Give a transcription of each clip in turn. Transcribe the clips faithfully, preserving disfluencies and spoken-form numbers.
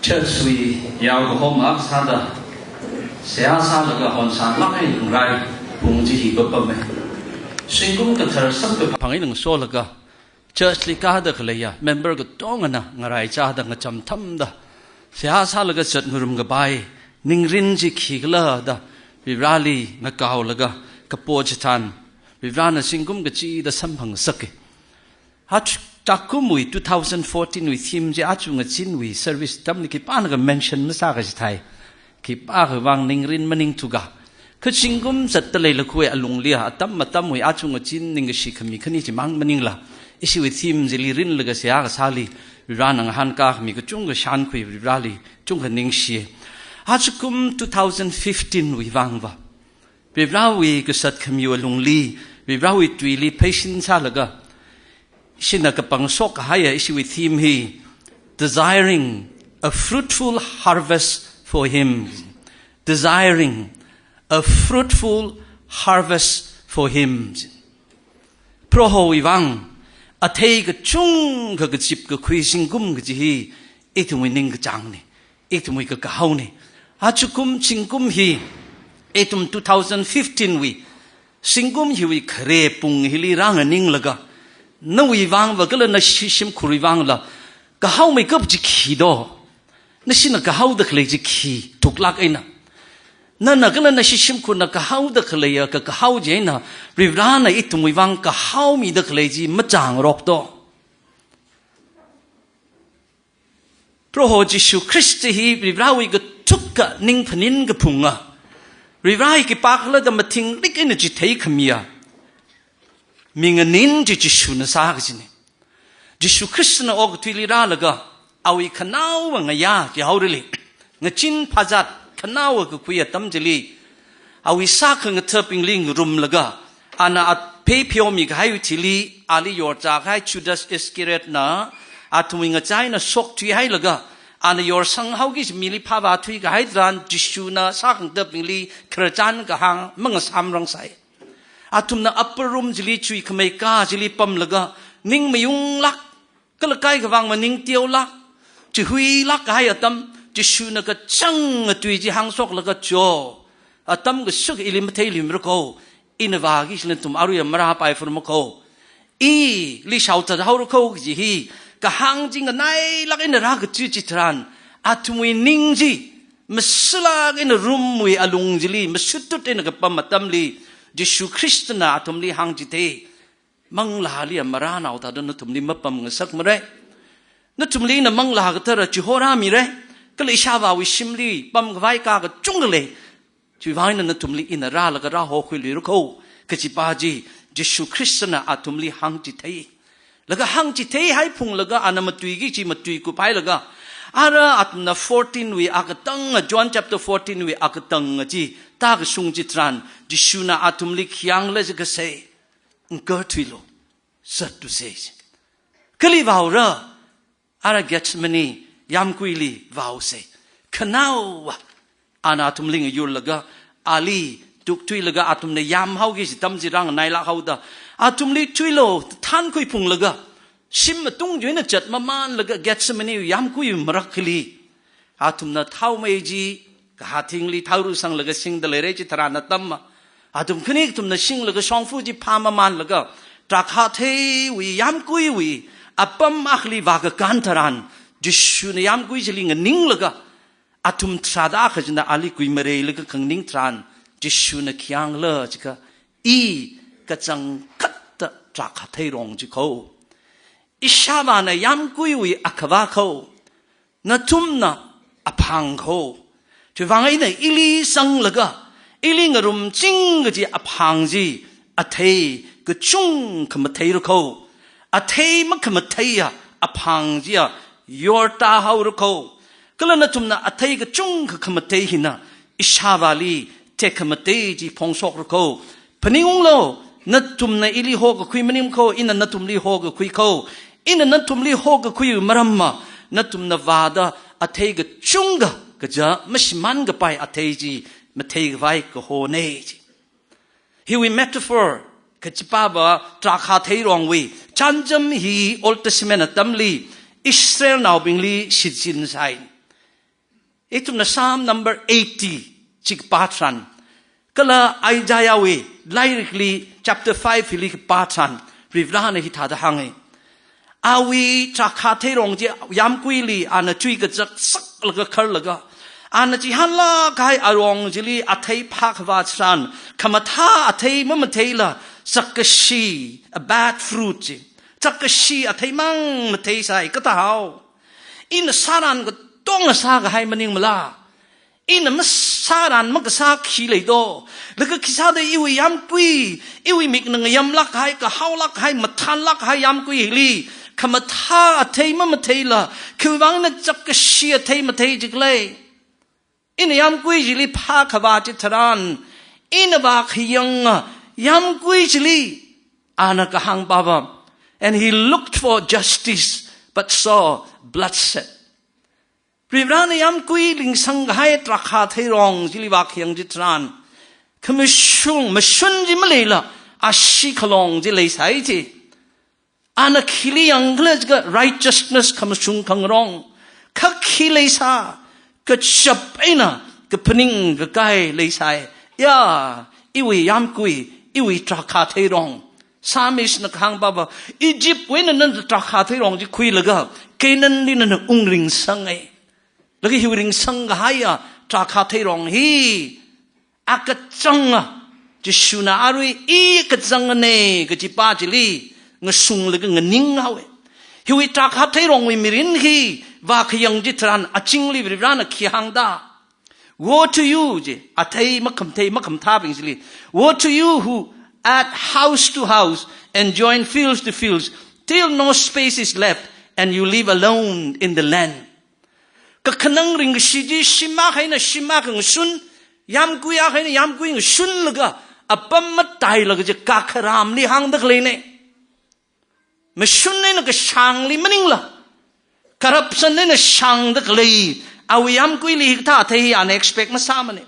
Church wui yao kahom ak sāda, seihā sālaga honsānglāk eina ngarai pung chi hi papam e. Zingkum kathar samkaphang eina ngasolaga, church li kāda khaleiya member katongana ngarai chāda ngacham thamda, seihā sālaga zat ngarum kapai ningrin chi khikhala da Varivarali ngakaolaga kapo chitharan, Varivarana zingkum kachida samphangngasaka. Achu, takumwui two thousand fourteen wui theme chi achu ngachinwui service atamli khipānakha mention masākachithei. Khipākha vang ningrin maningthuka. Kha zingkum zatda leilakha alungli atam atamwui achu ngachin ningkashi khami khani chimang maningla, ishiwui theme chili rinlaga seihā kasāli Varivarana ngahānkā khami kachungkha shānkhui Varivarali chungkha ningshi. Achukum two thousand fifteen wui vangva, Varivarawui kazat khami alungli, Varivarawui tuili pheisin sālaga, ishina kapangshok kahaiya ishiwui theme hi, Desiring a Fruitful Harvest for Him. Desiring a Fruitful Harvest for Him. Prohowui vang athei kachungkha kazip kakhui zingkum kaji hi ithumwui ningkachāngna, ithumwui kakahaona. Achukum zingkum hi, ithum two thousand fifteen wui zingkum hiwui khare pung hili rānganinglaga, nawui vangva kala nashi shimkhurwui vangla kahaomeikap chi khi do? Nashina kahaoda khalei chi khi thuklāk eina, nana kala nashi shimkhurna kahaoda khaleiya kakahao chieina Varivarana ithumwui vang kahaomida khalei chi machāngarok do? Proho Jishu Khrista hi Varivarawui kathuka ningphanin kaphunga, Varivara hi khipākhala da mathingrik eina chithei khamiya minganin chi Jishuna sā kajina. Jishu Khristana okathuili rālaga, awui khanaowa ngayā chihaorali, ngachin phazat khanaowa kakhui atam chili, awui sākhangathabingli ngarumlaga, ana aphei pheomikahaiwui thili, ali yorchākahai Judas Iscariotna athumwui ngachai eina shokthuihailaga, ana yorsang haoki kaji mili phāvāthuikahai tharan, Jishuna sākhangathabingli khararchan kahāng mangasāmrangsai. Athumna upper room chili chuikhamei kā chili pamlaga, ning mayunglāk, kala kaikha vang maningteolāk, chihuilāk kahai atam, Jishuna kachāng atui chi hāngshoklaga, Cho, atam kashuk ili matheiluimara kho, ina vāki kajila nathum aruiva marāpaifurma kho. Ili shaothat haora kho kaji hi kahāng chi nganailāk eina rākachi chitharan, athumwui ning chi masalāk eina room wui alung chili masutut eina kapam atamli, Jishu Khristana athumli hāngchithei, manglāli marānao thāda nathumli mapamngasakmara. Nathumli ina Manglā Kathara chihorāmira, kala ishāvāwui shimli pamkhavai kā kachungkha lei. Chiwui vang eina nathumli ina rālaga rāhokhuiluira kho, kajipa chi Jishu Khristana athumli hāngchithei. Laga hāngchitheihai phunglaga ana matuiki kaji matuikuphailaga, ara athumna fourteen wui akatanga, John chapter fourteen wui akatanga chi tākashung chitharan, Jishuna athumli khi hāngkhala jiakha sei, ngakarthuilu, zatlusa. Kali vāura? Ara Gethsemane yāmguili vāusa. Khanaowa ana athumli ngayurlaga, ali tukthuilaga athumna yāmhaoki kaji atam chi rānganailāk haoda, athumli thuilu, thānkhui phunglaga, shim matung chi eina zatmamānlaga Gethsemane yāmgui marakhali athumna thaomei chi kahā thingli thaorasanglaga singda leira chitharan atamva, athum khani kathumna singlaga shongfa chi phāmamānlaga, drakha theiwui yāmguiwui apam akhali vākakān tharan, Jishuna yāmgui chili nganinglaga, athum tharāda kachina ali kuimareilaga khanganing tharan, Jishuna khi hāngkhala jiakha, I kachangkhatta drakha theirong chi kho. Ishāvāna yāmguiwui akhava kho. Nathumna aphang kho. Chiwui vang eina ili zanglaga, ili ngarumching kaji aphang chi, athei kachungkha matheira kho. Athei makhamatheiya aphang chiya yortāhaora kho. Kala nathumna athei kachungkha khamathei hina ishāvāli tekhamatei chi phongshokra kho. Phaningunglu, nathumna ili hokakhui maning kho, ina nathumli hokakhui kho. Ina nathumli hokakhui maramva, nathumna vāda athei kachungkha kaja mashimānkapai athei chi matheikhavai kahona chi. Hiwui metaphor kachipava drakha theirongwui chānjam hi Old Testament atamli Israelnaobingli shichin sai. Ithumna Psalm number eighty chi kapā tharan, kala Isaiahwui lairikli chapter five hili kapā tharan, Varivarana hithāda hānga. Awui tarākha theirong chi yāmguili ana chuikazak saklaga kharlaga, ana chihānlāk kahai arong chili athei phākhavā tharan, khamathā athei mamatheila, zakkashi, a bad fruit chi, zakkashi athei mang matheisai, kathāhao. Ina sāran katonga sākahai maningmala? Ina masāran makasā khi lei do? Laga khisāda iwui yāmgui, iwui mikna ngayamlāk kahai, kahaolāk kahai, mathānlāk kahai yāmgui hili khamathā athei mamatheila, khiwuivang ina zakkashi athei mathei jikhala? Ina yāmgui chili phākhavā chitharan, ina vākhayang yāmgui chili ana kahāng pāva, "And he looked for justice, but saw bloodshed." Varivarana yāmgui ringsang kahai tarākha theirong chili vākhayang chitharan, khamashung, mashun chi maleila, ashee khalong chi leisai chi. Ana khili yangkhala jiakha righteousness, khamashung khangarong, kha khi leisā, kachap eina kaphaning kakai leisai. Ya, iwui yāmgui, iwui tarākha theirong. Psalmist na kahāng pāva, Egyptwui eina nana tarākha theirong chi khuilaga, Canaanli nana ungringsanga. Laga hiwui ringsang kahaiya tarākha theirong hi, akachanga, Jishuna arui i kachangana kajipa chili ngasunglaga nganinghaowa. Hiwui tarākha theirongwui mirin hi vākhayang chitharan, azingli Varivarana khi hāngda? "Woe to you," ji, athei makhamathei makhamathābing chili. "Woe to you who add house to house and join fields to fields, till no space is left and you live alone in the land." Kakhanang ringkashi chi shim akha eina shim akha ngashun, yāmgui akha eina yāmgui ngashunlaga, apam matailaga chi kakharamli hāngda khaleina. Mashun eina kashāngli maningla, corruption eina shāngda khalei awui yāmguili hikathā athei hi ana expect masāmana.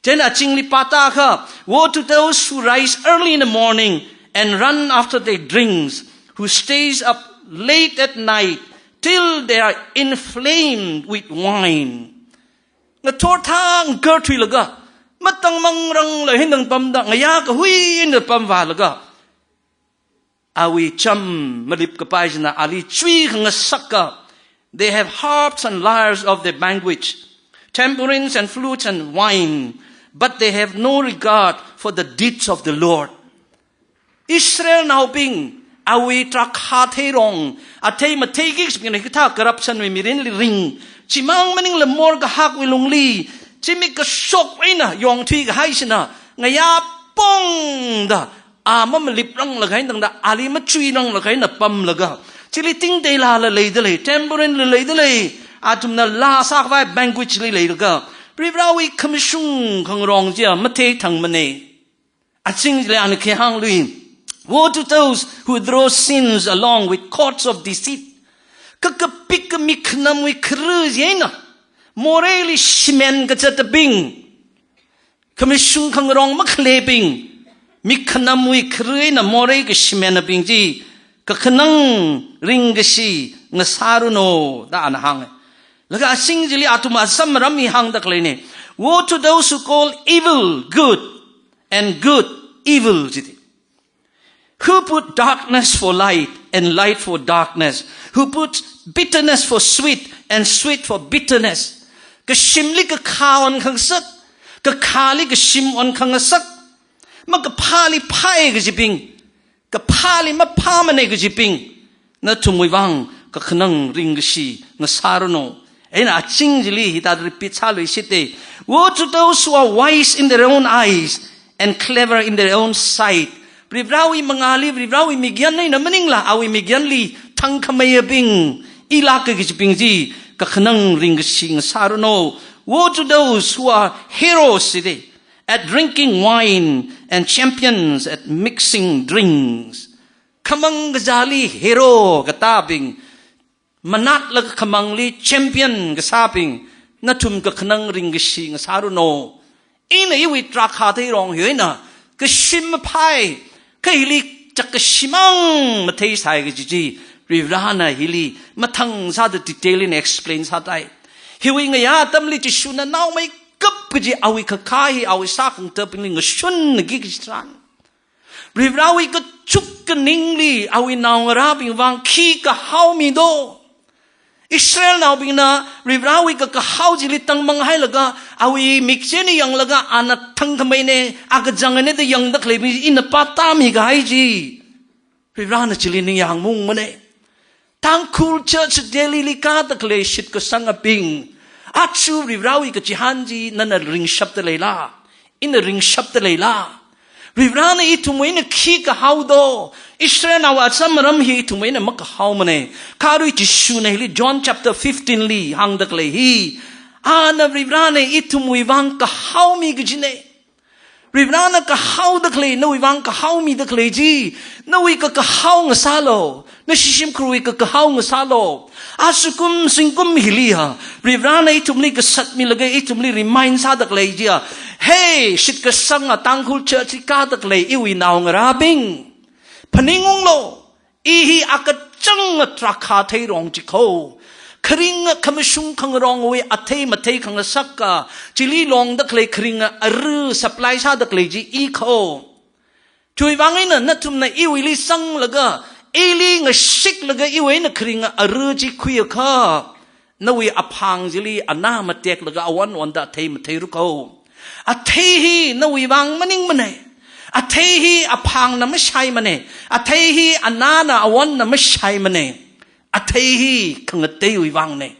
Chieina azingli pātakha, "Woe to those who rise early in the morning and run after their drinks, who stays up late at night till they are inflamed with wine." Ngathor thang ngakarthuilaga, matang mangrangla hindang pamda, ngayā kahui eina pamvālaga, awui cham malip kapai china ali chuikhangasaka. "They have harps and lyres of their banquets, tambourines and flutes and wine, but they have no regard for the deeds of the Lord." Israelnaobing, awui tarākha theirong, athei matheiki kachibingna hikathā corruptionwui mirinli ring, chimang maningla morkahakwui lungli, zimik kashok eina yongthui kahai china, ngayā pongda, a mamalipranglaga eina tangda, ali machuiranglaga eina pamlaga, chili tingteilala leida lei, tambourine la leida lei, athumna laa sākhavai banquet chili leilaga, Varivarawui khamashung khangarong chiya matheithangmana. Azingli ana khi hānglui, "Woe to those who draw sins along with cords of deceit." Kakapik kami khanamwui khara chi eina, moreili shimen kazatabing, khamashung khangarong makhalebing, mik khanamwui khara eina morei kashimenabing chi, kakhanang ringkashi ngasāranu da ana hānga. Laga azing chili athum asam maram hi hāngda khaleina. "Woe to those who call evil good and good evil," jida. "Who put darkness for light and light for darkness, who put bitterness for sweet and sweet for bitterness." Kashimli kakhā onkhangasak, kakhāli kashim onkhangasak, makaphāli phāi kajibing, kaphāli maphāmana kajibing, nathumwui vang kakhanang ringkashi ngasāranu. Eina azing chili hithāda repeat sāluishita. "Woe to those who are wise in their own eyes and clever in their own sight." Varivarawui mangāli, Varivarawui mikyan eina maningla, awui mikyanli thangkhameiyabing, ilāka kajibing chi, kakhanang ringkashi ngasāranu. "Woe to those who are heroes," jida, "at drinking wine and champions at mixing drinks." Khamang kazāli hero katābing, manatlaga khamangli champion kasābing, nathum kakhanang ringkashi ngasāranu. Ina iwui tarākha theirong hi eina, kashim maphāi, kha hili zakkashi mang matheisai kaji chi, Varivarana hili mathang sāda detail eina explain sātai. Hiwui ngayā atamli Jishuna naomeikap kaji awui kakā hi awui sākhangathabingli ngashunki kaji tharan, Varivarawui kachuk kaningli awui naongarābing vang khi kahao mi do? Israelnaobingna Varivarawui kakahao chili tangmang hailaga, awui miksen yanglaga ana thangkhameine, akachang eina da yangda khaleibing ina pātāmi kahai chi Varivarana chili ningyāng maungmane. Tangkhul Church Delhili kāda khalei shitkasangabing, aja Varivarawui kachihān chi nana ringshapda leila? Ina ringshapda leila? Varivarana ithumwui eina khi kahao do? Israelnao atsam aram hi ithumwui eina makahaomane. Kha arui Jishuna hili John chapter fifteen li hāngda khalei hi, ana Varivarana ithumwui vang kahao mi kajine. Varivarana kahaoda khalei, nawui vang kahao mida khalei chi, nawui kakahao ngasālu, nashi shimkhurwui kakahao ngasālu. Ajakum zingkum hiliya Varivarana ithumli kasat milaga ithumli remind sāda khalei chiya, hey, shitkasanga Tangkhul Church li kāda khalei iwui naongarābing, phaningunglu. I hi akachanga drakhā athei rong chi kho. Kharinga khamashung khangarongwui athei mathei khangasaka, chili longda khalei kharinga ara supply sāda khalei chi i kho. Chiwui vang eina nathumna iwuili zanglaga, ili ngashiklaga iwui eina kharinga ara chi khuiakha, nawui aphang chili anā mateklaga awon wonda athei matheiru kho. Athei hi nawui vang maningmane. Athei hi aphangna mashaimane. Athei hi anāna awonna mashaimane. Athei hi khangateiwui vangne.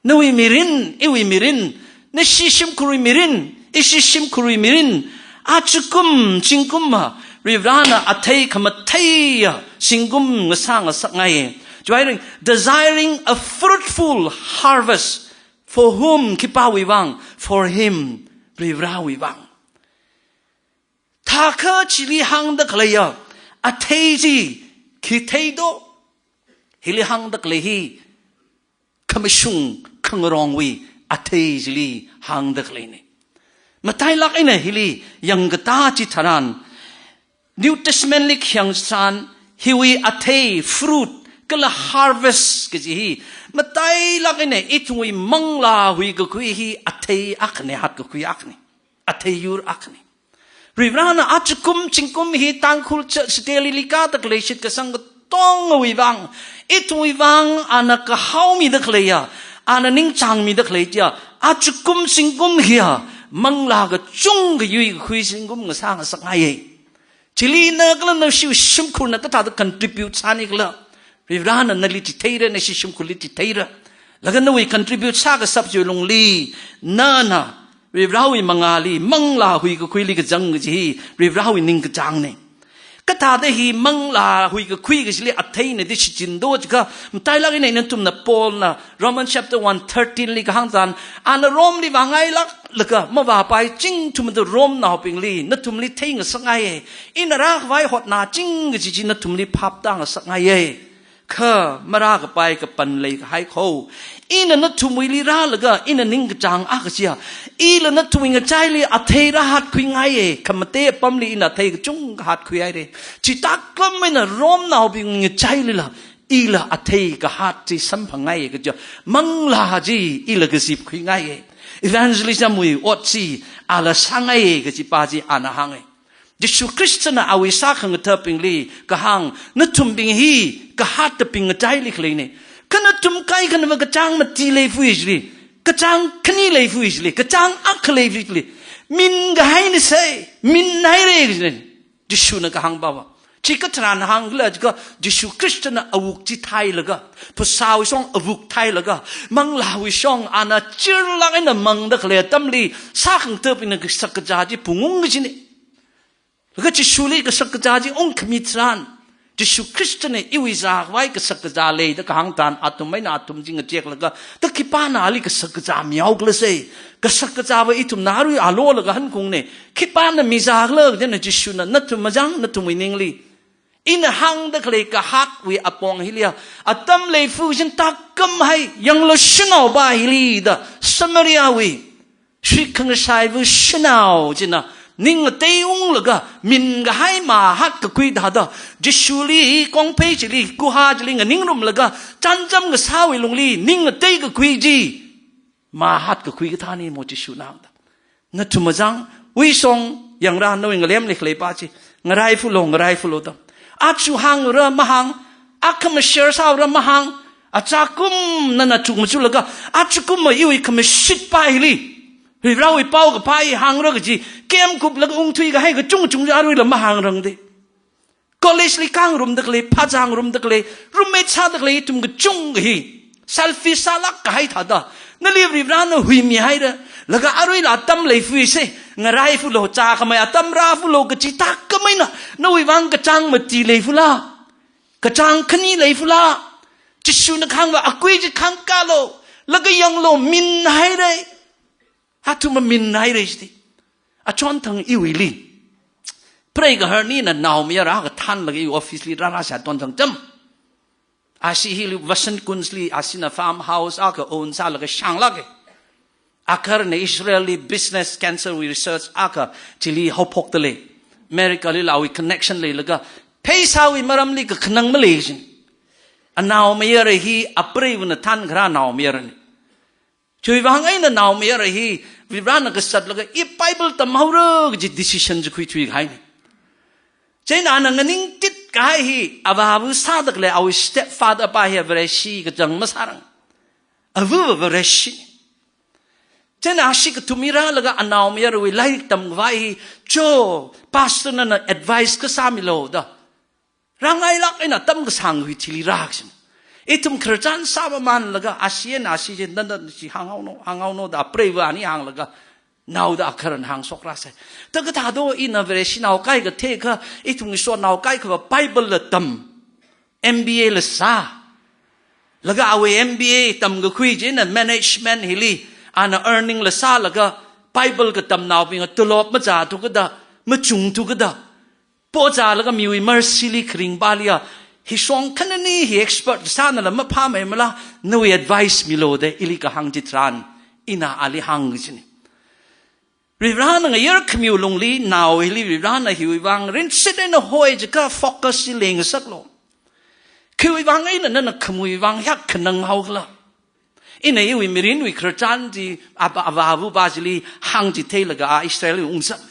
Nawui mirin, iwui mirin, nashi shimkhurwui mirin, ishi shimkhurwui mirin, ajakum zingkumva Varivarana athei khamatheiya zingkum ngasā ngasakngai. Chiwui vang, desiring a fruitful harvest for whom? Khipāwui vang? For him, Varivarawui vang. Thākha chili hāngda khaleiya athei chi khi thei do? Hili hāngda khalei hi khamashung khangarongwui athei chili hāngda khaleine. Matailāk eina hili yangkatā chitharan, New Testament li khayang tharan, hiwui athei, fruit, kala harvest kaji hi matailāk eina ithumwui manglā huikakhui hi athei akhane, hatkakhui akhane, athei yur akhane. Varivarana ajakum zingkum hi Tangkhul Church Delhili kāda khalei shitkasang katongawui vang, ithumwui vang ana kahaomida khaleiya, ana ningchāngmida khalei chiya, ajakum zingkum hiya manglā kachungkha yuikakhui zingkum ngasā ngasakngaiye. Chili na kala nashi shimkhurna kathāda contribute sāni kala, Varivarana nali chitheira, nashi shimkhurli chitheira. Laga nawui contribute sākashap chiwui lungli, nana Varivarawui mangāli, manglā huikakhuili kazang kaji hi Varivarawui ningkachāngne. Kathāda hi manglā huikakhui kajili atheina da shichin do jiakha, matailāk eina nathumna Paulna Romans chapter one thirteen li kahāng tharan, ana Romeli vāngailāklaga mavāpai chingthumda Romnaobingli nathumli theingasakngaiye. Ina rākhavai hotnaching kaji chi nathumli phaptāngasakngaiye. Kha marākapai kapan leikahai kho. Ina nathumwuili rālaga ina ningkachāng akha chiya, ila nathumwui ngachaili athei rāhatkhuingaiye. Khamatei apamli ina athei kachungkha hatkhuihaire. Chithākhameina Romnaobing ngachailila ila athei kahat chi samphangngaiye kaja, manglā chi ila kazipkhuingaiye. Evangelism wui ot chi ala sāngaiye kaji pa chi ana hānge. Jishu Khristana awui sākhangathabingli kahāng, nathumbing hi kahattabing ngachaili khaleine. Kha nathum kaikhanava kachāng mati leifui jili, kachāng khani leifui jili, kachāng akha leifui jili, min kahaina sai, min haire kajine. Jishuna kahāng pava. Chi katharan hāngkhala jiakha, Jishu Khristana awuk chi thailaga, phasāwui shong awuk thailaga, manglāwui shong ana chirlāk eina mangda khalei atamli, sākhangathabingna kashak kazā chi phungung kajine. Laga Jishuli kashak kazā chi ungkhami tharan, Jishu Khristana iwui zākhavai kashak kazā lei da kahāng tharan, athum eina athum chi ngacheklaga, da khipāna ali kashak kazā mihaokhala sai, kashak kazāva ithumna arui alolaga hankungne, khipāna mizākhala kajina Jishuna, nathum mazang, nathumwui ningli. Ina hāngda khalei kahatwui apong hiliya, atam leifu kajina thākhamhai, yanglu shanao pa hili da, Samariawui shitkhangasaiva shanao china, ning ngateiunglaga, min kahai mahatkakhui thāda, Jishuli, kongphei chili, guha chili nganingrumlaga, chānjam kasāwui lungli, ning ngateikakhui chi. Mahat kakhui kathāna mo Jishuna hāngda. Nathum mazang, wui song, yangra nawui ngalemli khalei pa chi, ngarai fulo, ngarai fulo da. Achu hāngra mahāng, akha mashare sāra mahāng, achākum nana chukmajalaga, achukum ma iwui khamashit pa hili. Varivarawui paokaphā hi hāngra kaji, kemkup laga ungthui kahai kachungchung aruila mahāngrangde. College li khangarumda khalei, phāzāngarumda khalei, roommate sāda khalei ithum kachungkha hi selfish sālāk kahai thāda, nali Varivarana huimihaira, laga aruila atam lei fuise, ngarai fulo, chākhamei atam rā fulo kaji thākhameina, nawui vang kachāng mati lei fula, kachāng khani lei fula, Jishuna kahāngva akui chi khangkālo, laga yanglo, minhaira. Athum maminhaira jida. Achonthang iwuili. Preigaharnina naomayara akha thānlaga iwui office li rāra sā tonthang tam. Ashi hili Washington li ashina farmhouse akha own sālaga shānglāka. Agaharna Israel li business cancer wui research akha chili haophokda lei. America lila awui connection leilaga. Pheisāwui maramli kakhanang malei jin. Anaomayara hi apreivana thānkharā naomayarana. Chiwui vang eina naomayara hi, Varivarana kasatlaga, i Bible tamhaora kaji decision chi khuithui kahaina. Chieina ana nganingtit kahai hi, avāva sāda khalei awui stepfather pa hi Vareshi kachang masārang. Avava Vareshi. Chieina ashi kathum hi rālaga anaomayarawui lairik tamkhavai hi, cho, pastor nana advice kasā milo da. Rāngailāk eina tamkasang hui thili rākashin. Ithum khararchan sāmamānlaga, ashi eina ashi chi nana chi hānghaono, hānghaono da apreiva ani hānglaga, naoda agaharna hāngshokrasai. Thākathato ina Vareshi naokai kathei akha, ithum Isonao kaikhava Bible la tam, M B A la sā. Laga awui M B A tamkakhui china management hili, ana earning la sālaga, Bible katamnaobing tolop machāthu kada, machungthu kada. Pochālaga miwui mercy li kharing paliya, hi shong khanani hi expert sānala maphāmeimala, nawui advice milo da ili kahāng chitharan, ina ali hāngkachina. Varivarana ngayar khamiwui lungli, nao hili Varivarana hiwui vang rinshit eina hoi jiakha focus chi leingasaklo. Khiwui vang eina nana khamui vang hiyākha khananghaokhala. Ina iwui mirinwui khararchan chi, ava, avāva pa chili hāngchitheilaga a Israel wui ungzang.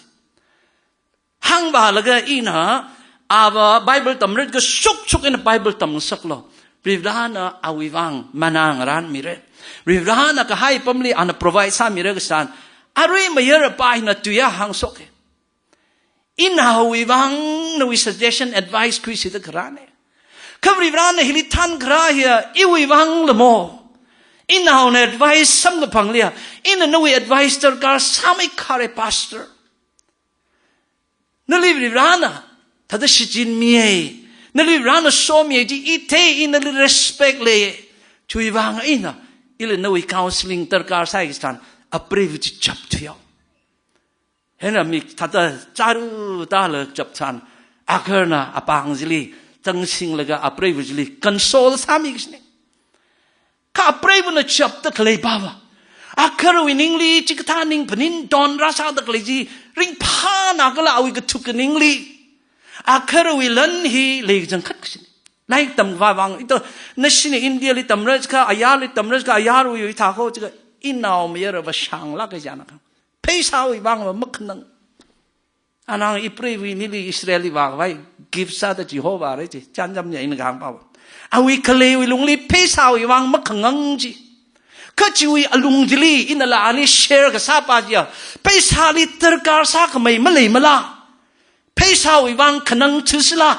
Hāngvālaga ina, ava Bible tamrit kashukshuk eina Bible tamngasaklo. Varivarana awui vang manna ngarānmira. Varivarana kahai apamli ana provide sāmira kasān. Arui mayara pa hina tuiya hāngshoka. Inaowui vang nawui suggestion, advice khuisida kharāna. Kha Varivarana hili thānkharā hiya iwui vangla mo. Inaona advice samkaphangliya, ina nawui advice darkar sāmeikhara pastor. Nali Varivarana thāda shichinmiya, nali Varivarana somiya chi i thei, i nali respect leiya. Chiwui vang eina, ila nawui counseling darkar sāi kasān, apreiva chi chapthuihaowa. Hina mi thāda chāru tāla chaptharan, agaharna apāng chili tangsinglaga apreiva chili console sāmikashina. Kha apreivana chapda khalei pava, agaharwui ningli chikathā ning phaning don rāsāda khalei chi ringphānakhala awui kathuk kaningli, agaharwui lan hi leikachangkhat kashina. Lairik tamkhavai vang, ito, nashina India li tamra jiakha, ayarli tamra jiakha, ayarwui hithā kho jiakha, inaomayara vāshānglāka jana kha. Pheisāwui vangva makhanang. Ana hānga, ipreiva nili Israel li vākhavai gift sāda Jehovah ra chi, chānjamya ina kahāng pava. Awui khaleiwui lungli pheisāwui vang makhangang chi. Kha chiwui alung chili inala ali share kasā pa chiya, pheisāli darkar sākhamei maleimala. Pheisāwui vang khanang chi sila.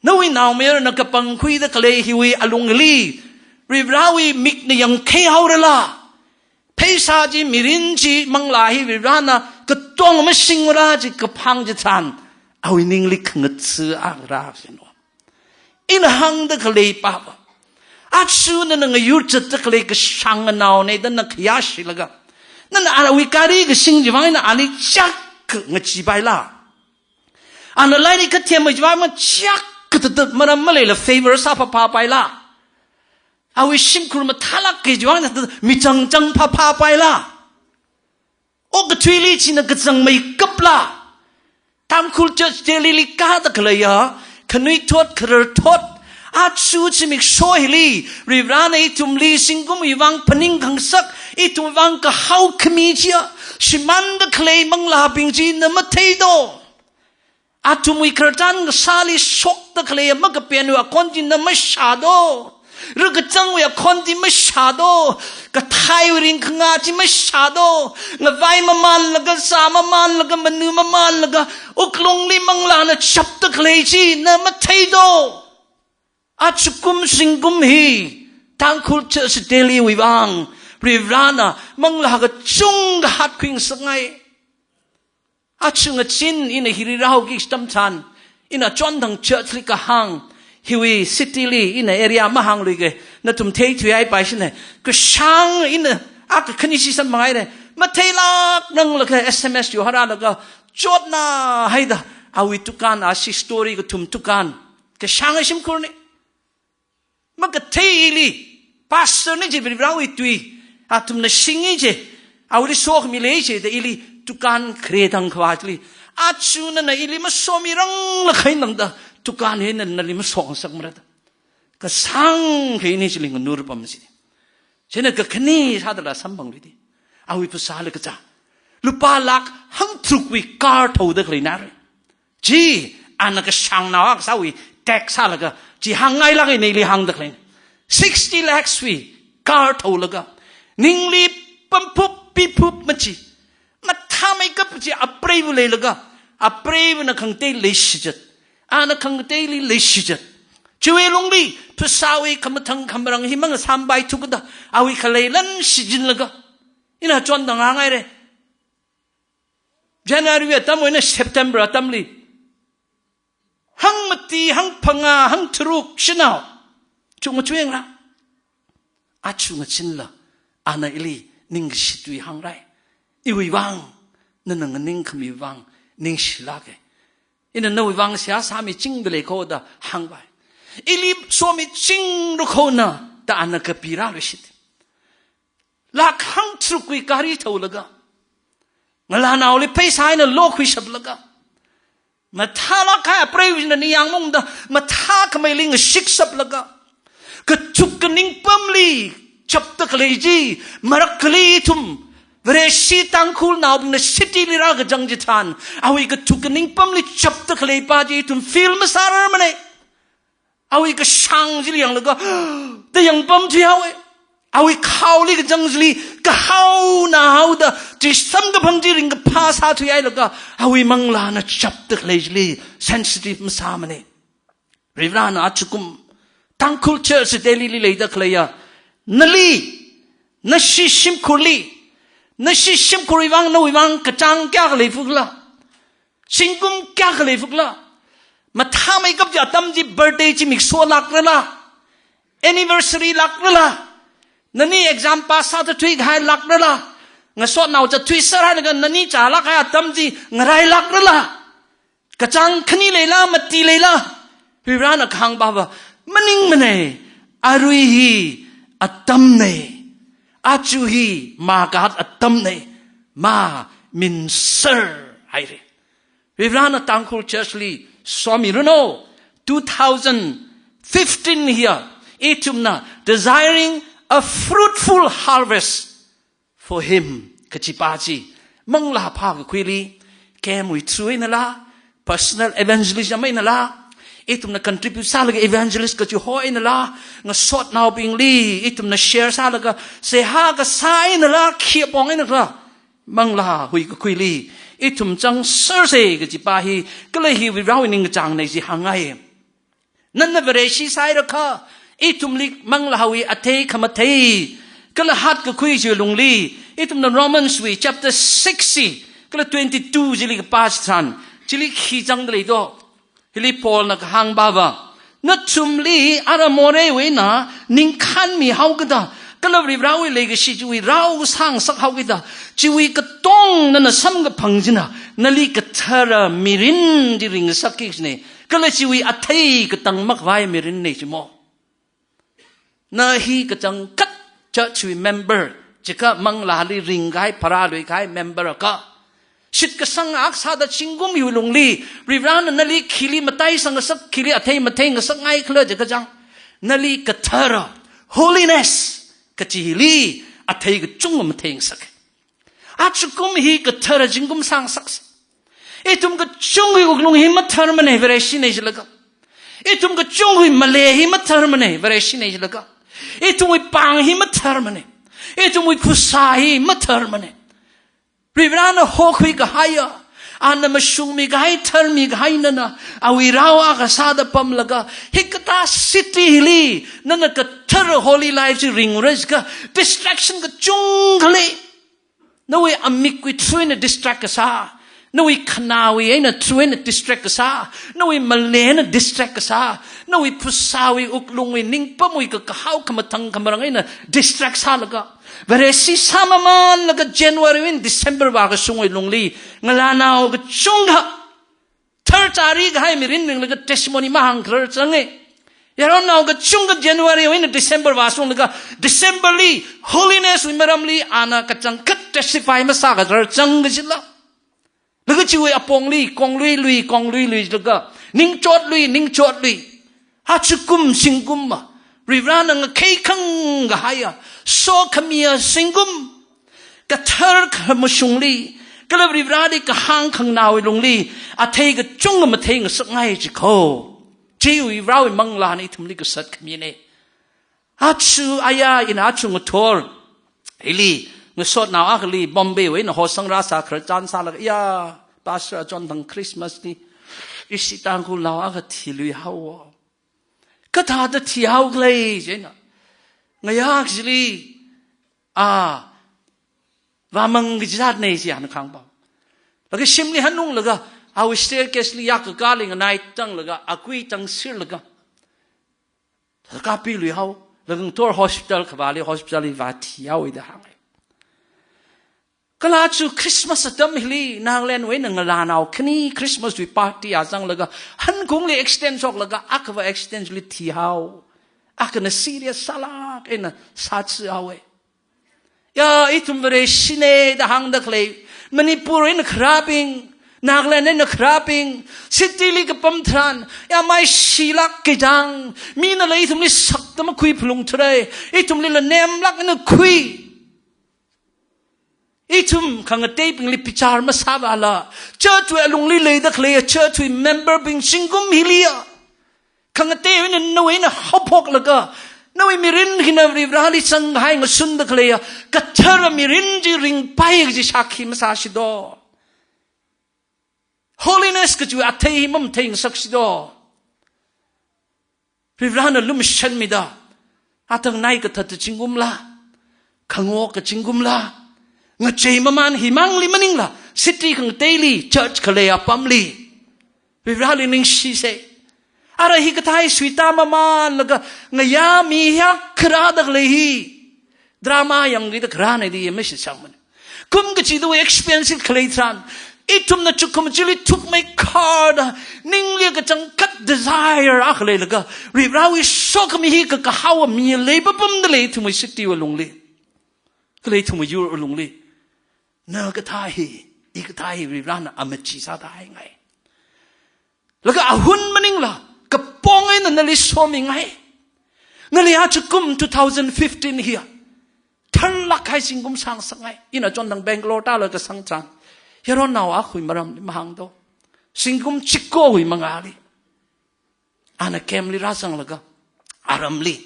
Nawui naomayarana kapangkhuida khalei hiwui alungli, Varivarawui mikna yangkheihaorala. Pheisā chi, mirin chi, manglā hi Varivarana katong masingvara chi kaphang chitharan, awui ningli khangatsi akha rāsāno. Ina hāngda khalei pava, aja nana ngayur zatda khalei kashāng anaona da nana khayāshilaga, nana awui gari kasing chiwui vang eina ali chak ngacheepaila. Ana lairik kathem chiwui vang eina chak katatat maram maleila favor sāphāphāpaila. Awui shimkhur mathālāk kajiwui vang eina michang changphāphāpaila. Okathuili china kachangmeikapla. Tangkhul Church Delhi li kāda khaleiya, khanuithot khararthot, aja zimiksho hili, Varivarana ithumli zingkumwui vang phaning khangasak, Ithumwui vang kahao khami chiya, shimānda khalei manglābing chi na mathei do. Athumwui khararchan kasāli shokda khalei makapenwui akhon chi na mashā do. Rakachangwui akhon chi mashā do. Kathaiwui ringkhanga chi mashā do. Ngavai mamānlaga, zā mamānlaga, manu mamānlaga, wuklungli manglāna chapda khalei chi na mathei do. Ajakum zingkum hi Tangkhul Church Delhi wui vang Varivarana manglā kachungkha hatkhuingasakngai. Aja ngazin ina hili rāhaoki kaji atam tharan, ina chonthang church li kahāng, hiwui city li ina area mahāngluike, nathum theithuihaipai shine. Kashāng ina akha khani chi samphanghai re. Matheilāk nanglaga S M S yo harālaga, chotna haida, awui dukan, ashi story kathum dukan. Kashāng shimkhurne. Makathei ili, pastor ne chi Varivarawui tui, athumna shingi chi, awuili sokhami lei chi, da ili dukan khare thang khavā chili. Aja nana ili masomirang lakhainamda, dukan hi nana nali masongasakmara da. Kashāng kha ini chili nganurpam chi. China kakhane sādala samphangluide. Awui phasāli kachā. Lupā lakh hangtharukwui car thaoda khaleina re. Chi, ana kashāngnao akha sāwui tax sālaga, chi hāngngailāk eina ili hāngda khalei. Sixty lakhs wui car thaolaga, ningli pamphup piphup machi, mathāmeikap chi apreiva leilaga, apreivana khangatei leishichat, ana khangateili leishichat. Chiwui lungli, phasāwui khamathang khamarang hi mangasāmpaithu kada, awui khalei lan shichinlaga, ina chonthang hāngngai re. January wui atam eina September atamli, hangmati, hangphangā, hangtharuk shanao, chungmachungra. Aja ngazinla, ana ili ningkashi tui hāngrai. Iwui vang, nana nganingkhamiwui vang, ningshilāke. Ina nawui vang seihā sāmichingda lei kho da hāngpai. Ili somichinglu kho na, da ana kapirāluishit. Lakh hangtharukwui gari thaolaga, ngalānaoli pheisā eina lokhuishaplaga, mathālāk kahai apreiva china ningyāng maungda, mathākhameili ngashiksaplaga, kathuk kaningpamli chapda khalei chi, marākhali ithum, Vareshi Tangkhulnaobingna city li rākazang chitharan, awui kathuk kaningpamli chapda khalei pa chi ithum feel masārarmane. Awui kashāng chili yanglaga, da yangpamthuihaowe. Awui khaoli kazang chili, kahaona haoda, chi samkaphang chi ringkaphā sāthuihailaga, awui manglāna chapda khalei chili, sensitive masāmane. Varivarana ajakum, Tangkhul Church Delhi li leida khaleiya, nali, nashi shimkhurli, nashi shimkhurwui vang, nawui vang, kachāng kayākha leifukla, zingkum kayākha leifukla, mathāmeikap chi atam chi birthday zimiksho lākrala, anniversary lākrala, nani exam pass sāthathuikahai lākrala, ngasotnao zathuiserhailaga nani chālāk kahai atam chi ngarailākrala, kachāng khani leila, mati leila, Varivarana kahāng pava, maningmane, arui hi atamne, aja hi makahat atamne, maminsar haire. Varivarana Tangkhul Church li somiranu, two thousand fifteen hiya, ithumna desiring a fruitful harvest for him kachi pa chi, manglā phākakhuili, camp wui through einala, personal evangelism einala, ithumna contribute sālaga evangelist kachiho einala, ngasotnaobingli ithumna share sālaga, seihā kasā einala, khi apong einala, manglā huikakhuili ithum zangserse kachi pa hi, kala hi Varivarawui ningkachāngne chi hāngngai. Nana Vareshi sāhaira kha, ithumli manglāwui athei khamathei, kala hatkakhui chiwui lungli, ithumna Romans wui chapter six chi, kala twenty-two chili kapā chitharan, chili khi zangda lei do. Hili Paulna kahāng pava, nathumli ara moreiwui eina ningkhānmihao kada, kala Varivarawui leikashi chiwui rao sāngasakhao kada, chiwui katong nana samkaphang china, nali kathara mirin chi ringngasakki kajine, kala chiwui athei katang makhavai mirinne chimo. Na hi kachangkhat church wui member, chikha manglāli ringkahai, pharāluikahai member akha, shitkasang akha sāda zingkum hiwui lungli, Varivarana nali khili mataisangngasak, khili athei matheingasakngai khala jiakha chang, nali kathara, holiness kachi hili, athei kachungkha matheingasaka. Ajakum hi kathara zingkum sāngasaksa. Ithum kachungkhawui wuklung hi matharmana Vareshinei jilaga. Ithum kachungkhawui malei hi matharmana Vareshinei jilaga. Ithumwui pāng hi matharmana. Ithumwui phasā hi matharmana. Varivarana hokhui kahaiya, ana mashungmi kahai, tharmi kahai nana, awui rao akha sāda pamlaga, hikathā city hili, nana kathara holy life chi ringra jiakha, distraction kachungkha lei. Nawui amikwui through eina distract kasā, nawui khanāwui eina through eina distract kasā, nawui malei eina distract kasā, nawui phasāwui wuklungwui ningpamwui kakahao khamathang khamarang eina distract sālaga, Vareshi sāmamanlaga January wui eina December vākashungwui lungli, ngalānao kachungkha, tharchari kahai mirin ringlaga testimony mahāngkharar zanga. Yaronnao kachungkha January wui eina December vāshunglaga, December li holiness wui maramli ana kachangkhat testify masākharar zanga jila. Laga chiwui apongli, konglui lui, konglui lui laga, ningchot lui, ningchot lui. Ajakum zingkum ma, Varivarana ngakheikhang kahaiya, sokhamiya zingkum, kathar khamashungli, kala Varivarali kahāng khanganāwui lungli, athei kachungkha matheingasakngai jikho. Chiwui Varivarawui manglāna ithumli kasat khamina. Aja aya ina aja ngathor hili, ngasotnao akhali Bombay wui eina hosangra sākharar chān sālaga, ya, Pastor, achonthang Christmas li ishi Tangkhulnao akha thilui haowa. Kathāda thihaokhala jina. Ngayā kajili, a, vāmang kajatna ji ana kahāng pao. Laga shimli hanunglaga, awui staircase li yak kakāli nganai tanglaga, akui tangshirlaga, thāda kapilui hao, laga ngathor hospital khavāli, hospital li vāthihaowa da hānga. Kala aja Christmas atam hili, Nagaland wui eina ngalānao khani Christmas wui party a zanglaga, hankungli accident shoklaga, akhava accident li thihao. Akhana serious sālāk eina sāchihaowa. Ya, ithum Vareshinei da hāngda khalei, Manipur wui eina kharābing, Nagaland wui eina kharābing, city li kapam tharan, ya, maishilāk kajang, minala ithumli sakda makhui phalungthurai, ithumlila nemlāk eina khui. Ithum khangateibingli bichar masāvāla, church wui alungli leida khalei, church wui member bing zingkum hiliya, khangatei eina nawui eina haophoklaga, nawui mirin hina Varivarali zanghai ngasunda khaleiya, kathara mirin chi ringpai kaji shākhi masāshido. Holiness kajiwui athei hi mamatheingasakshido. Varivarana lumashanmida, athang nai kathat zingkumla, khangok kazingkumla, ngachei mamān himangli maningla, city khangateili, church khalei apamli, Varivarali ningshisa. Ara hikathā hi suitāmamānlaga, ngayā mi hiyak kharāda khalei hi, drama yangkida kharāna da mashitsangmana. Kum kachida expensive khalei tharan, ithumna chukum chili thukmeikharda, ningli kachangkhat desire akha leilaga, Varivarawui sokhami hi kakahaowa mi lei papamda lei ithumwui city wui alungli, kala ithumwui yur alungli. Na kathā hi, i kathā hi Varivarana amachi sāda haingai. Laga ahun maningla, kapong eina nali somingai. Nali ajakum two thousand fifteen hiya, tharlāk kahai zingkum sāngasakngai. Ina chonthang Bangalore tālaga kasang tharan, yaronnao akhawui maramli mahāngdo. Zingkum chikowui mangāli, ana camp li rāzanglaga, aramli,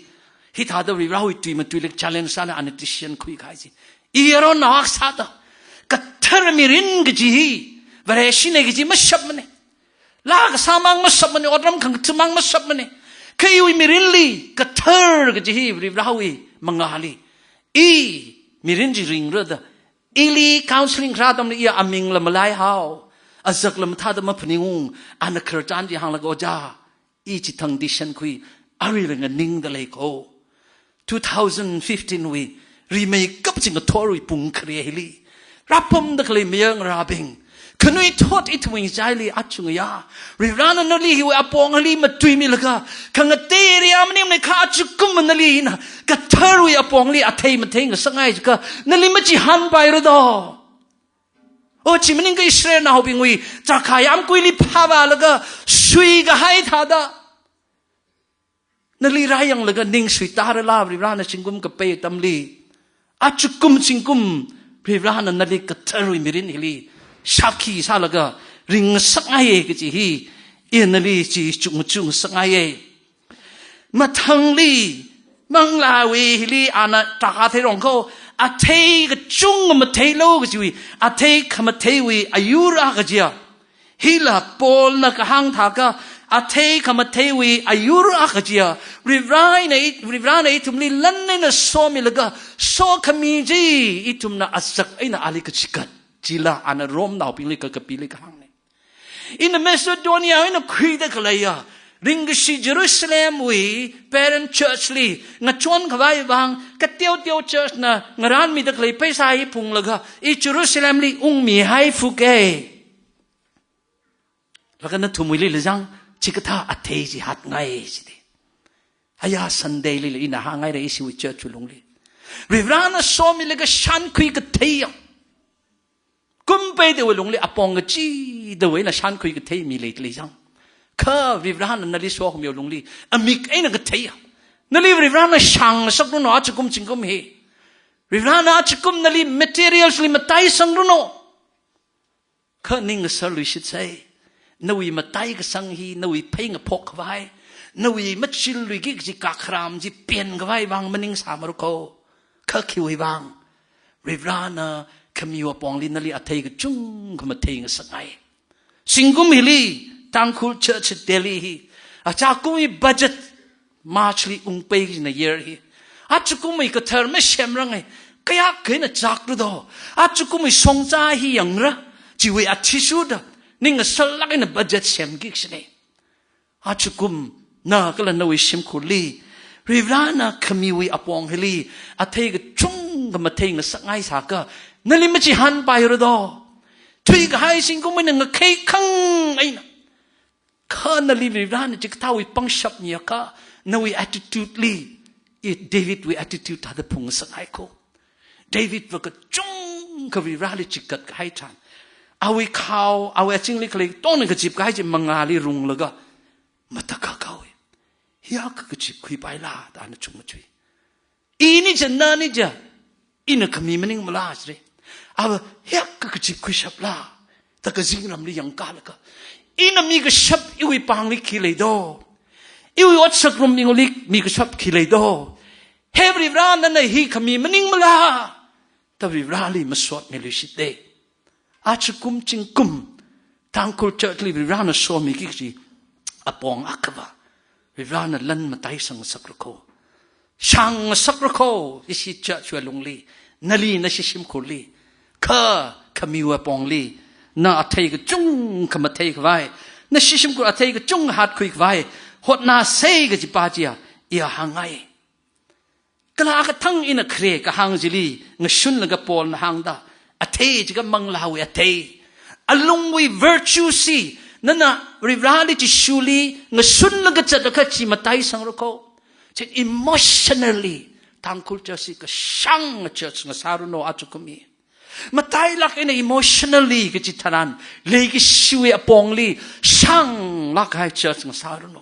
hithāda Varivarawui tui matuilāk challenge sālaga ana decision khuikahai chi. I yaronnao akha sāda, kathara mirin kaji hi, Vareshinei kaji mashapmana. Laa kasāmang mashapmana, otram khangathamang mashapmana. Kha iwui mirinli, kathar kaji hi Varivarawui mangāli, i mirin chi ringrada, ili counseling kharā atamli iya amingla malaihao, azakla mathāda maphaningung, ana khararchan chi hānglaga, Ojā, i chithang decision khui, aruila nganingda leiko. Two thousand fifteen wui rimeikap chi ngathorwui pung khare hili, rāpamda khalei mayarngarābing, khanuithot ithumwui ngachaili aja ngayā, Varivarana nali hiwui apong ali matuimilaga, khangatei area maningmana kha ajakum nali hina katharwui apongli athei matheingasakngai jiakha, nali machihānpaira do. O, chi maningakha Israelnaobingwui chākhayam kuili phāvālaga suikahai thāda, nali rāyanglaga ning suitārala, Varivarana zingkum kapei atamli Achukum zingkum Varivarana nali katharwui mirin hili shākhi sālaga ringngasakngaiya kaji hi, ina nali chi chukmajā ngasakngaiya. Mathangli, manglāwui hili ana tarākha theirong kho, athei kachungkha matheilu kajiwui, athei khamatheiwui ayur akha chiya. Hila Paulna kahāng thākha, athei khamatheiwui ayur akha chiya, Varivarana i-, Varivarana ithumli lan eina somilaga, sokhami chi ithumna azak eina ali kachigat. Chila ana Romnaobingli kakapili kahāngna. Ina Macedonia eina khuida khaleiya ringkashi Jerusalemwui parent church li ngachonkhavai vang, kateoteo church na ngarānmida khalei pheisā hi phunglaga, i Jerusalemli ungmihaifuka. Laga nathumwuili lajang, chikathā athei chi hātngai jida. Aya Sunday lila ina hāngngaira ishiwui church wui lungli. Varivarana somilaga shānkhui katheiya. Kum peidawui lungli apong kachidawui eina shānkhui kathei mi leida lei jang. Kha Varivarana nali sokhamiwui lungli amik eina katheiya. Nali Varivarana shāngngasakluno achukum zingkum hi. Varivarana achukum nali materials li mataisangranu. Kha ning ngasarluishitsei. Nawui mataikasang hi, nawui phei ngaphok khavai, nawui machilluiki kaji kakharam chi penkhavai vang maningsāmarakho. Kha khiwui vang? Varivarana khamiwui apongli nali athei kachungkha mathei ngasakngai. Zingkum hili, Tangkhul Church Delhi hi, achakumwui budget March li ungpei kajina year hi. Achukumwui kathar masemrangai, kayākha eina chakra do. Achukumwui shongza hi yangra, chiwui athishurda, ning ngasarlāk eina budget semki kashina. Achukum na kala nawui shimkhurli, Varivarana khamiwui apong hili athei kachungkha mathei ngasakngai sākha, nali machihānpaira do. Thuikahai zingkum eina ngakheikhang eina. Kha nali Varivarana chikathāwui pangshap miakha, nawui attitude li, i Davidwui attitude thāda phungngasakngai kho. Davidva kachungkha Varivarali chigatkahai tharan, awui khao, awui azingli khalei katongna kazipkahai chi mangāli runglaga, matakhak haowa. Hiyākha kazipkhuipaila da ana chungmajui. Ini ja, nani ja, ina khami maningmala jira. Ava hiyākha kazipkhuishapla, da kazingramli yangkalaga, ina mikashap iwui pāngli khi lei do? Iwui otsak rumbingli mikashap khi lei do? He Varivara, nana hi khami maningmala, da Varivarali masotmiluishita. Achukum zingkum Tangkhul Church li Varivarana somiki kaji apong akhava, Varivarana lan mataisangngasakra kho. Shāngngasakra kho, ishi church wui lungli, nali nashi shimkhurli. Kha khamiwui apongli, na athei kachungkha matheikhavai, nashi shimkhur athei kachungkha hatkhuikhavai hotnāsei kajipa chiya, iya hāngngai. Kala kathang ina khare kahāng chili ngashunlaga Paulna hāngda, athei jiakha manglāwui athei, alungwui virtue chi, nana Varivarali Jishuli ngashunlaga zatakha chi mataisangra kho. Chi emotionally, Tangkhul church chi kashānga church ngasāranu achukum hi. Matailāk eina emotionally kaji tharan, leikashiwui apongli shānglākhai church ngasāranu.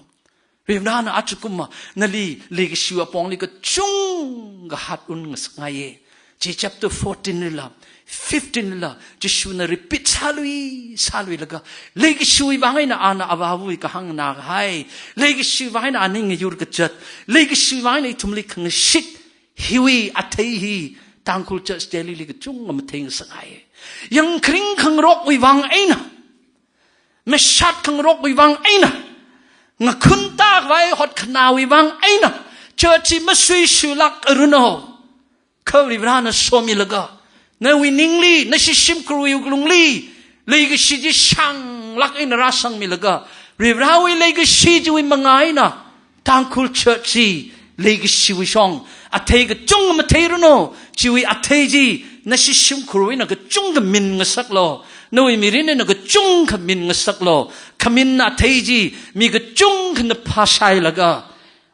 Varivarana achukumva nali leikashiwui apongli kachungkha hatun ngasakngaiya. Chi chapter fourteen lila, fifteen lila, Jishuna repeat sālui, sāluilaga, leikashiwui vang eina ana Avāvawui kahāng nganākahai, leikashiwui vang eina aning ngayur kazat, leikashiwui vang eina ithumli khangashit, hiwui athei hi Tangkhul Church Delhi li kachungkha matheingasakngai. Yangkharing khangarokwui vang eina, mashat khangarokwui vang eina, ngakhun tākhavai hotkhanāwui vang eina, church chi masuishuilākaranu. Kha Varivarana somilaga, nawui ningli, nashi shimkhurwui wuklungli, leikashi chi shānglāk eina rāsangmilaga, Varivarawui leikashi chiwui mangā eina, Tangkhul church chi leikashiwui shong, athei kachungkha matheiranu, chiwui athei chi, nashi shimkhurwui eina kachungkha min ngasaklu, nawui mirin eina kachungkha min ngasaklu, khamin athei chi, mi kachungkhana phāshailaga,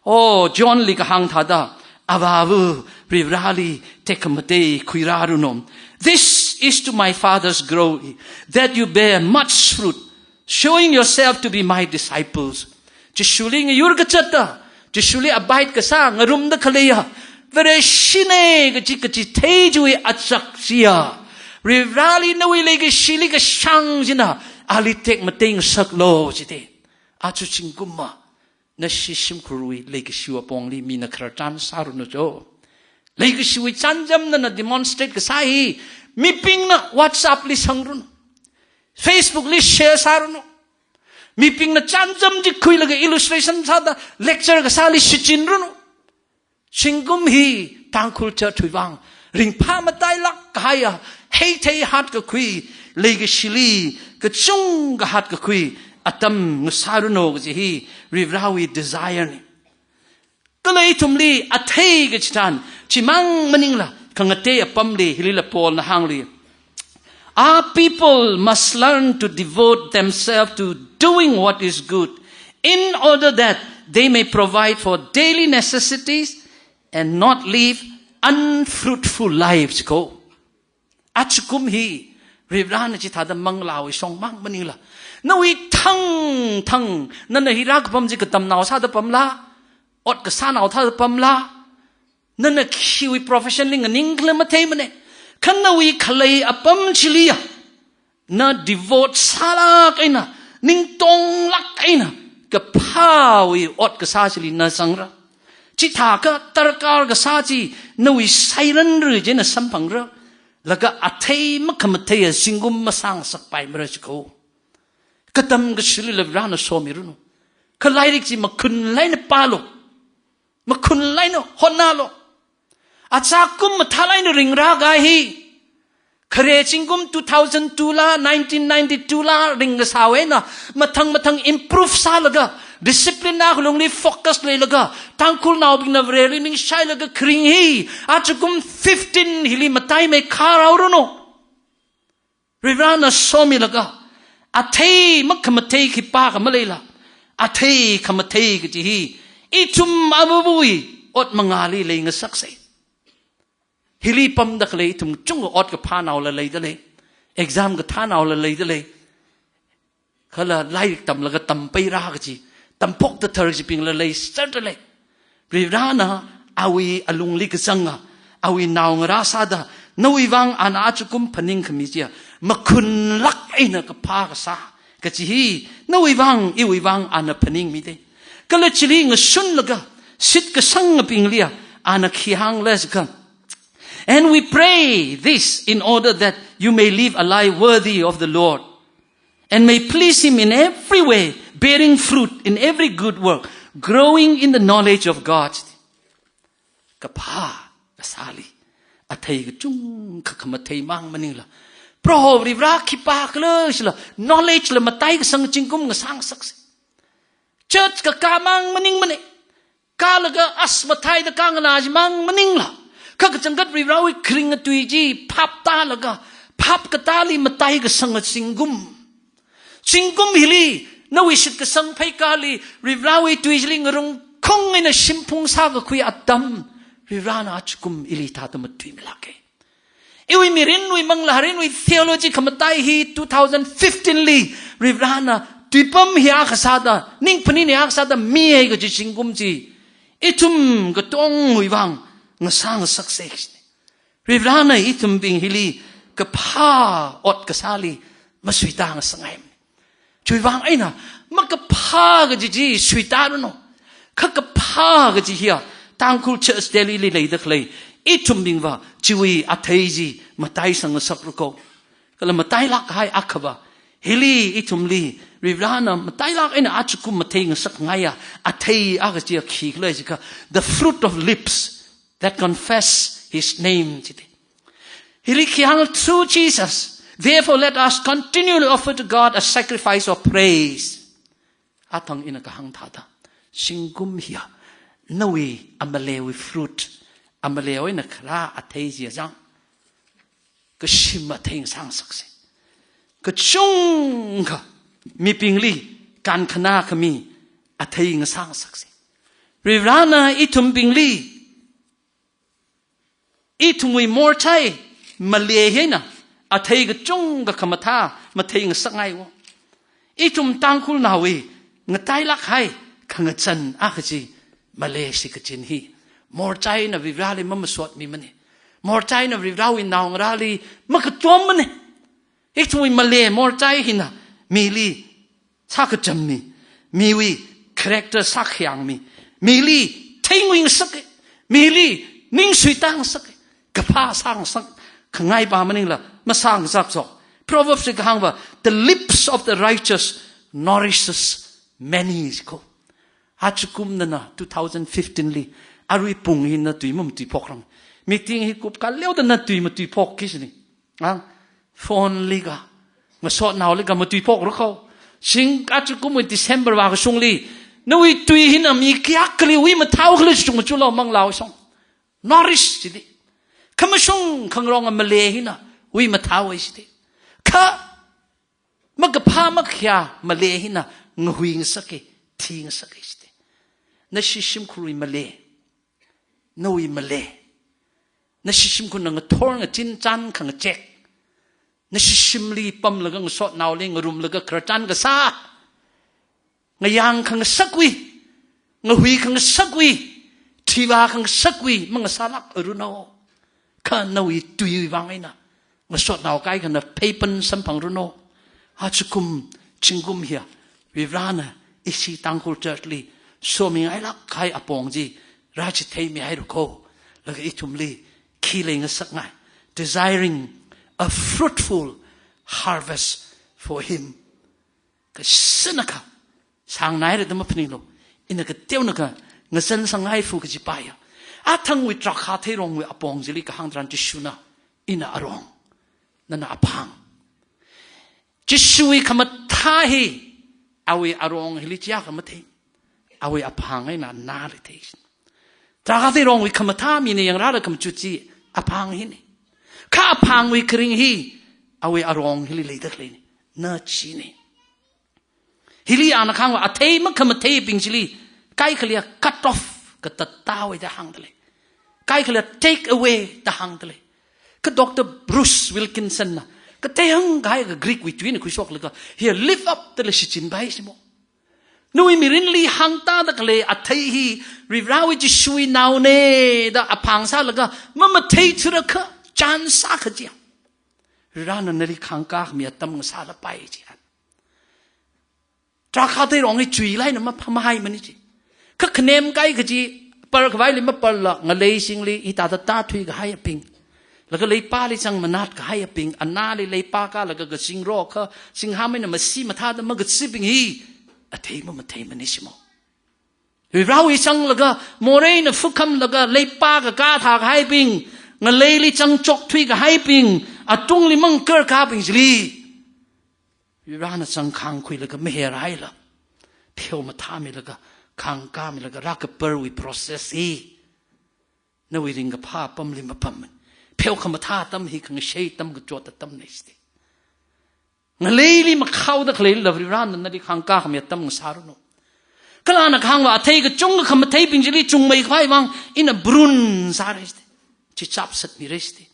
oh, John li kahāng thāda, Avāva Varivarali tekhamatei khuirāranu. This is to my Father's glory, that you bear much fruit, showing yourself to be my disciples. Jishuli ngayur kazata, Jishuli abide kasā, ngarumda khaleiya, Vareshina kaji kachithei chiwui achak chiya, Varivarali nawui leikashili kashāng china ali tekmateingasaklu jite. Aja zingkumva nashi shimkhurwui leikashiwui apongli mina khararchan sāranu jo. Leikashiwui chānjam nana demonstrate kasā hi mibingna WhatsApp li sangranu, Facebook li share sāranu, mibingna chānjam chi khuilaga illustration sāda lecture kasāli shichinranu. Zingkum hi Tangkhul church wui vang ringphā matailāk kahaiya, heithei hatkakhui, leikashili kachungkha hatkakhui atam ngasāranu kaji hi Varivarawui desire na. Kala ithumli athei kachitharan chimang maningla, khangatei apamli hilila Paulna hāngli, our people must learn to devote themselves to doing what is good in order that they may provide for daily necessities and not live unfruitful lives ko. Ajakum hi Varivarana chithāda manglāwui shongmang maningla, nawui thangthang nana hi rākapam chi katamnao sāda pamla, ot kasānao sāda pamla, nana khiwui profession li nganingkhala matheimana, kha nawui khalei apam chiliya na devote sālāk eina, ningtonglāk eina kaphāwui ot kasā chili na zangra. Chithākha darkar kasā chi nawui sairanra china samphangra. Laga athei makhamatheiya zingkum masāngasakpaimara jiko. Katam kashilila Varivarana somiranu. Kha lairik chi makhunlāk eina pālu, makhunlāk eina hotnalu. Achākum mathālāk eina ringrākahai hi, khare zingkum two thousand two la, nineteen ninety-two la ringkasāwui eina mathang mathang improve sālaga, discipline na khalungli focus leilaga, Tangkhulnaobingna Vareli ningshailaga kharing hi, ajakum fifteen hili mataimeikhararanu. Varivarana somilaga, athei makhamathei khipākha maleila, athei khamathei kaji hi ithum avāva̱wui ot mangāli leingasaksa. Hili pamda khalei ithum chungkha ot kaphānaola leidalei, exam kathānaola leidalei, kala lairik tamlaga tampaira kaji, tamphokta thar kajibingla leiserda lei. Varivarana awui alungli kazanga awui naongarā sāda nawui vang ana ajakum phaningkhami chiya makhunlāk eina kaphā kasā kaji hi nawui vang, iwui vang ana phaningmida. Kala chili ngasunlaga shitkasangabingliya ana khi hāngla jiakha, and we pray this in order that you may live a life worthy of the Lord and may please him in every way, bearing fruit in every good work, growing in the knowledge of God. Kaphā kasāli, athei kachungkha khamatheimang maningla, Proho Varivara khipākhala shila knowledge la mataikasang zingkum ngasāngasaksa. Church kakāmang maningmana. Kālaga as mathaida kānganā chimang maningla, kha kachangkhat Varivarawui kharinga tui chi phap tālaga, phap katāli mataikasanga zingkum. Zingkum hili nawui shitkasang pheikali Varivarawui tui chili ngarungkhung eina shimphung sākakhui atam Varivarana ajakum ili thāda matuimilāka. Iwui mirinwui manglā rinwui theology khamatai hi two thousand fifteen li Varivarana tuipam hi akha sāda, ningphanin hi akha sāda mihai kaji zingkum chi ithum katongawui vang ngasāngasaksa. Varivarana ithumbing hili kaphā ot kasāli masuitāngasakngai. Chiwui vang eina makaphā kaji chi suitāranu. Kha kaphā kaji hiya Tangkhul Church Delhi li leida khalei ithumbingva chiwui athei chi mataisangngasakra ko. Kala matailāk kahai akhava, hili ithumli Varivarana matailāk eina ajakum matheingasakngaiya athei akha chiya khikhala jiakha, the fruit of lips that confess his name jida. Hili khi hāng, through Jesus. Therefore, let us continually offer to God a sacrifice of praise. Athang ina kahāng thāda, zingkum hiya nawui amalewui fruit, amaleowui eina kharā athei chiya zang, kashim athei ngasāngasaksa. Kachungkha mibingli kankhanā khami athei ngasāngasaksa. Varivarana ithumbingli ithumwui morchai male hi eina athei kachungkha khamathā matheingasakngaiwo. Ithum Tangkhulnaowui ngatailāk kahai khangazan akha chi male shikazan hi Mordecaina Varivarāli mamasotmimana. Mordecaina Varivarāwui naongarāli makatommana. Ithumwui malei Mordecai hina mili sākachammi, miwui character sākhayangmi, mili theingasaka, mili ningsuitāngasaka, kaphā sāngasak khangai pa maningla masāngasakso. Proverbs li kahāngva, "The lips of the righteous nourishes many," ko. Ajakum nana two thousand fifteen li arui pung hi na tui mamatuiphokrang. Meeting hi kupkā leoda na tui matuiphok kishini. Ang phone li ka, ngasotnaoli ka matuiphokra ko. Sing ajakumwui December vākashungli, nawui tui hina mi kayākhali wi mathāukhala shung machulo manglao song. Nourish chili. Khamashung khangarong malei hina wi mathāuwa chili. Kha makaphā makhayā malei hina ngahuingasaka, thingasaka chili. Nashi shimkhurwui malei, nawui malei, nashi shimkhurna ngathor ngachin chān khangachek, nashi shimli pamlaga ngasotnaoli ngarumlaga khararchan kasā, ngayang khangasakwui, ngahui khangasakwui, thivā khangasakwui mangasālākaruno. Kha nawui tuiwui vang eina ngasotnao kaikhana pheipan samphangruno. Ajakum zingkum hiya Varivarāna ishi Tangkhul church li somingailāk kahai apong chi rāchitheimihairu ko. Laga ithumli khi leingasakngai, desiring a fruitful harvest for him. Kasānakha, sāngnaira da maphaninglu. Ina kateonakha ngazan sāngaifu kaji pa ya. Athangwui Drakhātheirongwui apong chili kahāng tharan Jishuna, "Ina arong, nana aphang." Jishuwui khamathā hi awui arong hili chiakha mathei, awui aphang eina nali thei. Drakhātheirongwui khamathā mina yangrāda khamachut chi aphang hina. Kha aphangwui kharing hi awui arong hili leida khaleina. Na china. Hili ana kahāngva athei makhamatheibing chili kaikhaliya cut off, katatāwui da hāngdalei. Kaikhaliya take away da hāngdalei. Kha Doctor Bruce Wilkinson na kateihang kahai ka Greek wui tuina khuishoklaga, hiya live up dala shichinpai simo. Nawui mirinli hāngtāda khalei athei hi Varivarāwui Jishuwui naona da aphang sālaga mamatheithurakha chān sākha chiya, Varivarāna nali khangkā khami atam ngasālapai chiya. Drakhātheirong hi chuilaina maphamhaimana chi. Kha khanem kaikha chi, par khavaili maparla, ngaleishingli hithāda tāthui kahai aping, laga leipāli zang manat kahai aping, anali leipā kālaga kazing rokha, zingham eina masi mathāda makazibing hi athei mamatheimana simo. Varivarāwui zanglaga, moreina fukhamlaga leipā kakā thākahaibing, ngaleili zangchokthui kahaibing, atungli mangkar kābing chili Varivarāna zangkhangkhuilaga maherhaila, pheomathāmilaga, khangkāmilaga rākaparwui process hi nawui ringkaphā apamli mapam. Pheokhamathā atam hi khangashei atam, kachot atamna chiti. Ngaleili makhaoda khaleila Varivarāna nali khangkā khami atam ngasāranu. Kala ana kahāngva athei kachungkha khamatheibing chili chungmeikhavai vang ina prune sāra chiti. Chichap satmira chiti.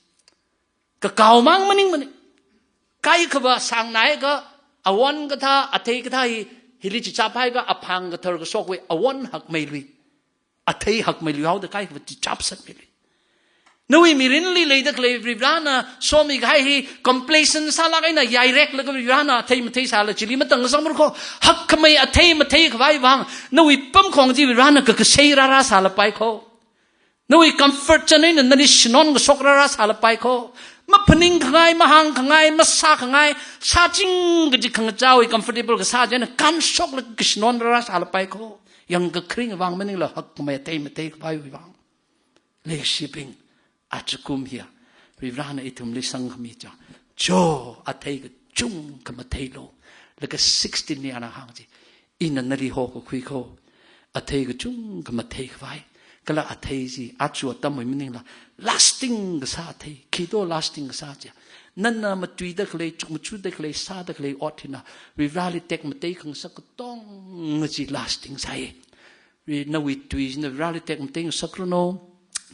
Kakao mang maningmana. Kaikhava sāngnaiakha awon kathā, athei kathā hi, hili chichaphaiakha aphang kathar kashokwui awon hakmeilui, athei hakmeilui haoda kaikhava chichap satmeilui. Nawui mirinli leida khalei Varivarāna somikahai hi complacent sālāk eina yaireklaga Varivarāna athei matheisāla chili matang ngasakmara ko. Hakkhamei athei matheikhavai vang nawui pamkhong chi Varivarāna kakasei rārāsālapai ko. Nawui comfort zone eina nali shinon kashok rārāsālapai ko. Maphaningkhangai, mahāngkhangai, masākhangai, sāching kaji khangachāwui comfortable kasā china kānshoklaga kashinon rārāsālapai ko. Yangkakharing vang maningla hakkhamei athei matheikhavaiwui vang. Leishibing, ajakum hiya Varivarāna ithumli sangkhami cha, cho athei kachungkha matheilu. Laga sixteen li ana hāng chi, ina nali hokakhui ko, athei kachungkha matheikhavai. Kala athei chi aja atamwui maningla lasting kasā athei, khi do lasting kasā chiya. Nana matuida khalei, chukmachuda khalei, sāda khalei ot hina Varivarāli tekmatei khangasak katonga chi lasting sāi. Ri, nawui tui china Varivarāli tekmatei ngasakranu,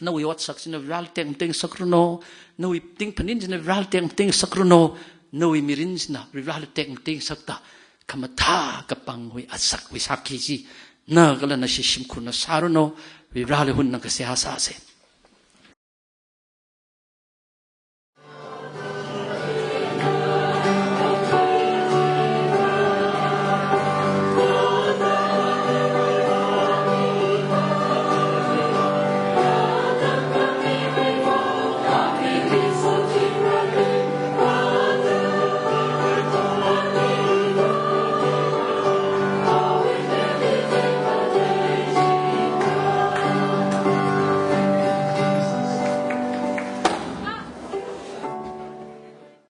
nawui otsak china Varivarāli tekmatei ngasakranu, nawui tingphanin china Varivarāli tekmatei ngasakranu, nawui mirin china Varivarāli tekmatei ngasakta khamathā kapangwui asakwui sākhi chi na kala nashi shimkhurna sāranu. Varivarali hunnakasā sāsa.